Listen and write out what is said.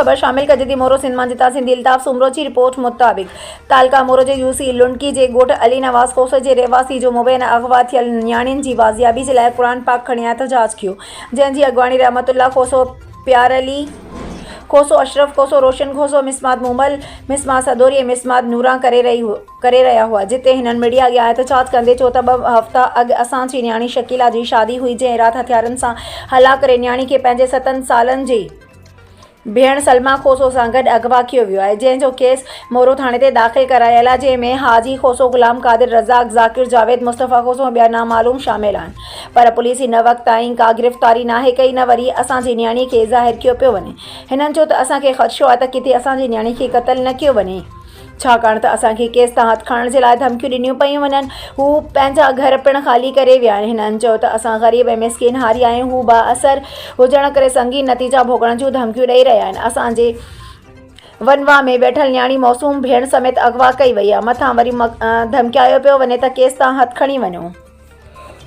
خبر شامل ڪجي ٿي مورو سنڌ مان جتان سنڌي الطاف سومرو جي رپورٽ مطابق تعلقه مورو جي يوسي لنڊڪي جي ڳوٺ علي نواز کوسو جي رهواسي جو مبينا اغوا ٿيل نياڻين جي بازيابي جي لاء قرآن پاڪ کڻي احتجاج ڪيو جنهن جي اڳواڻي رحمت الله کوسو، پيار علي کوسو، اشرف کوسو، روشن کوسو، مسمات مومل، مسمات سدوري ۽ مسمات نوران ڪري رهي ڪري رهيا هئا جتي هنن ميڊيا اڳيان احتجاج ڪندي چيو ته ٻه هفتا اڳ اسان جي نياڻي شڪيلا جي شادي هئي جنهن رات هٿيارن سان هلا ڪري نياڻي کي پنهنجي ستن سالن جي ڀيڻ سلميٰ کوسو سان گڏ اغوا ڪيو ويو آهي جنهن جو ڪيس مورو ٿاڻي تي داخل ڪرايل آهي جنهن ۾ حاجي کوسو، غلام قادر، رزاق، ذاڪر، جاويد، مصطفيٰ کوسو ۽ ٻيا نامعلوم شامل آهن پر پوليس هن وقت تائين ڪا گرفتاري ناهي ڪئي نه وري اسان جي نياڻي کي ظاهر ڪيو پيو وڃي هنن چيو ته اسان کي خدشو آهي ته ڪٿي اسان جي نياڻي کي قتل نه ڪيو وڃي. ڇاڪاڻ ته اسان کي ڪيس تان هٿ کڻڻ جي لاء ڌمڪيون ڏنيون پيون وڃن، هو پنهنجا گهر پڻ خالي ڪري ويا آهن. هنن چيو ته اسان غريب ۽ مسڪين هاري آهيون، هو بااثر هجڻ ڪري سنگين نتيجا ڀوڳڻ جون ڌمڪيون ڏئي رهيا آهن، اسان جي ونواهه ۾ ويٺل نياڻي معصوم ڀيڻ سميت اغوا ڪئي وئي آهي، مٿان وري ڌمڪايو پيو وڃي ته ڪيس تان هٿ کڻي وڃو.